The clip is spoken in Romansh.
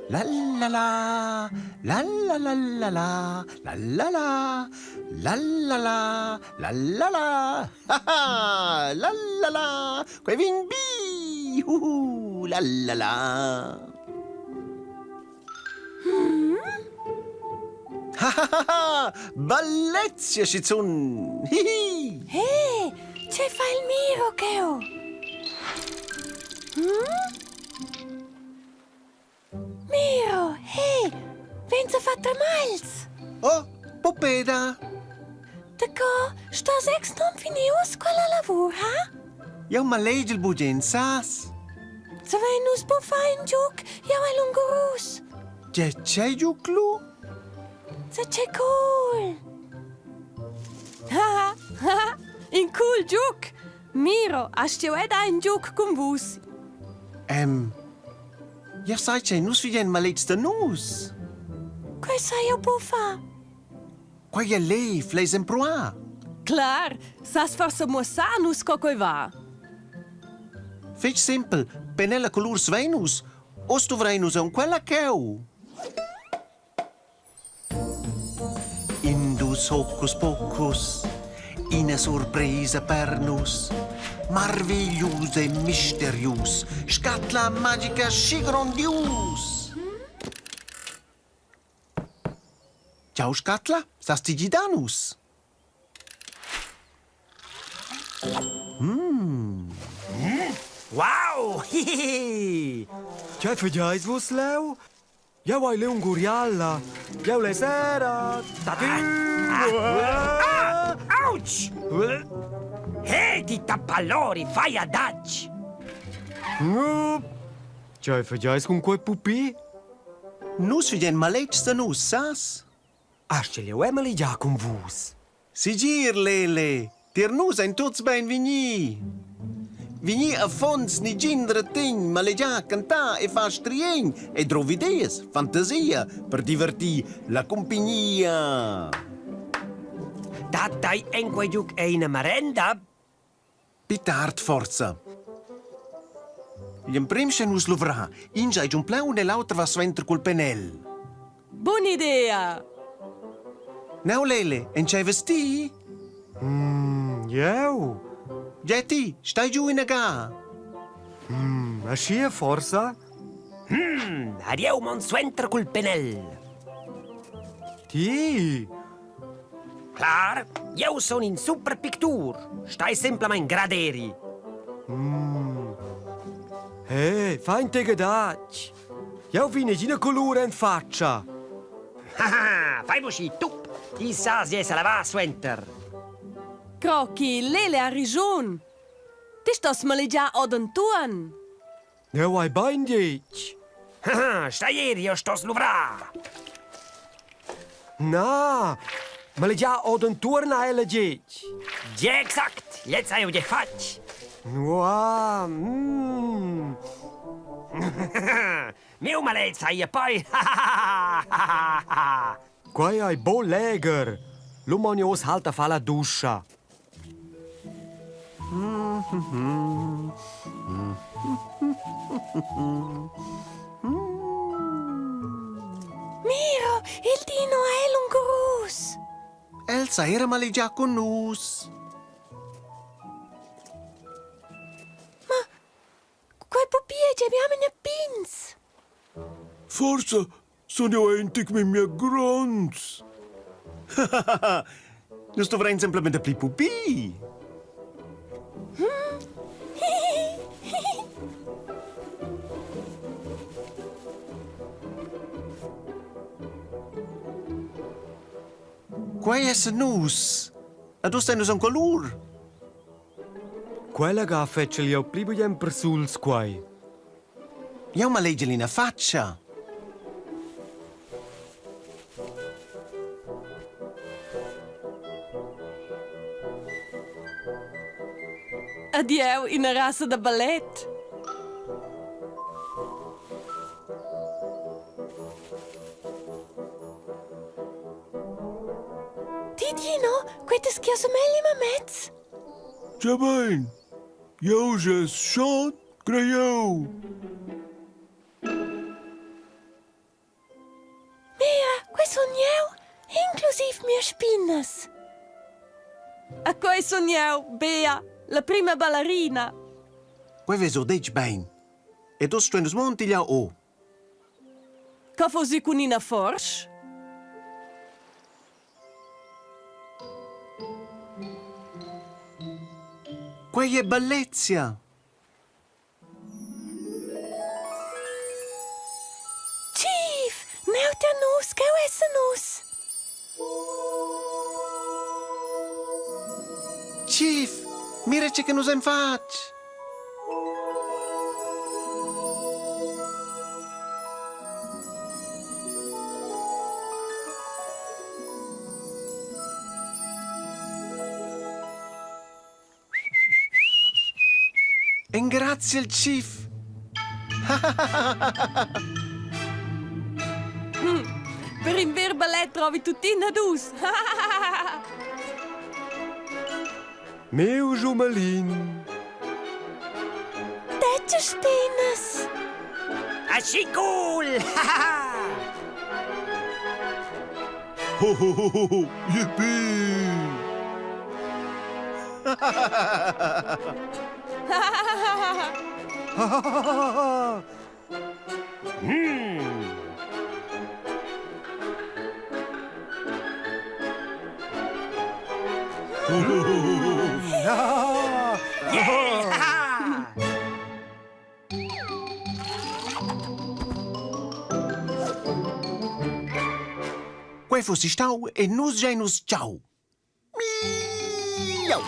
La la la, la la la la la, la la la, la la la, la la la, ha ha, la la la, quei vegn bi, huhu, la la la. Ha ha ha ha, bellezia schizun, hihi. Hey, tgei fa il Miro cheu? Hmm? Miro, hey, vegns a far termagls? Oh, Poppeda! Daco, stos ex non finius quella lavur, ha? Jau malegel bugen, sas? Savein nus bu far in giuc? Jau hai lungurus. Tge c'è giuc lu? Sa che cool! Haha, haha, in cool giuc! Miro, hast jeu era in giuc cun vus? Ehm, ja sai che nus vivien maletgs da nus. Quei sai jeu buc far. Quei è lev, leis empruar. Clar, sas forsa muossar nus co quei va? Fetg simpel, penella colurs vein nus, oz duvrein nus aunc quella cheu. Indus hocus pocus, ina surpresa per nus. Marviglius e misterius, scatla magica schi grondius. Ciao scatla, sas ti gidar nus? Mm. Wow! Hihihi! Tgei fageis vus leu? Jeu hai liunguriala. Jeu less era. Ah! Ouch! Hei, ti tappalori, fai adatg! Tgei fageis cun quei pupi? Nus veien maletgs da nus, sas? Astgel jeu Emily gia cun vus? Segir, Lele! Tier nus ein tuts beinvegni! Vegni affons negin retegn, malegiar, cantar e far striegn e drov ideas, fantasia per divertir la cumpignia. Dat ei en quei giug ina marenda? Pi tard forsa. Gl'emprem sche nus luvrar, in giai giun plaun e l'auter va suenter cul penel. Bun'idea! Neu Lele, entscheivas ti? Mm, jeu? Getty, stai giu ina ga. Mm, aschia forsa? Hmm, adieu mon suenter cul penel. Ti? Clar, jeu sun in super pictur. Stai semplamein graderi. Mm. Hey, fai in tegadatg. Jau vi negina colur en fatscha. Haha, fai uschi tup! Ti sas esser lavà suenter. Crochi, Lele ha rischun. Ti stos malegiar odentuorn. Jeu hai bein detg. Haha, stai er, jeu stos luvrar. Na, malegiar odentuorn ha ella detg. Gie, exact, gliez hai jeu gia fatg. Ua, mm. Miu maletg sai e poi. Quei ei bo legher. Lu mon jeu oz halt a far la duscha. Miro, il Dino è lungurus. El sa era malegiar cun nus. Ma quei pupi ei gia bia memia pigns. Forsa sun jeu ein tic memia gronds. Nus dovrein semplamein dapli pupi. Quei essan nus. Ed uss ein nus aunc lur. Quella ga fetschel jeu pli bugen persuls quei. Jau malegel ina fatscha. Adieu, ina rassa da ballet. Ti Dino, quei te schia somegli mamez. Tge bain? Jeu jess schon, crei jeu. mia spinas. A quei sun jeu, Bea, la prima ballerina. Quei vess jeu detg bein. Ed uss stuein nus montigliar o. Co fossi cun ina forsch? Quei è bellezia! Chief, neu tier nus, cheu essan nus. Chief, mira che nus hem fatg! Engraziel, Chief! Per in ver ballet trovi tuttina dus. Meu giumelin. Detg spinas! Aschi cool! Ho, ho, ho, ho, ho. Yippie! Yeah! Quei fussi stau e nus giain uss ciao. Miau!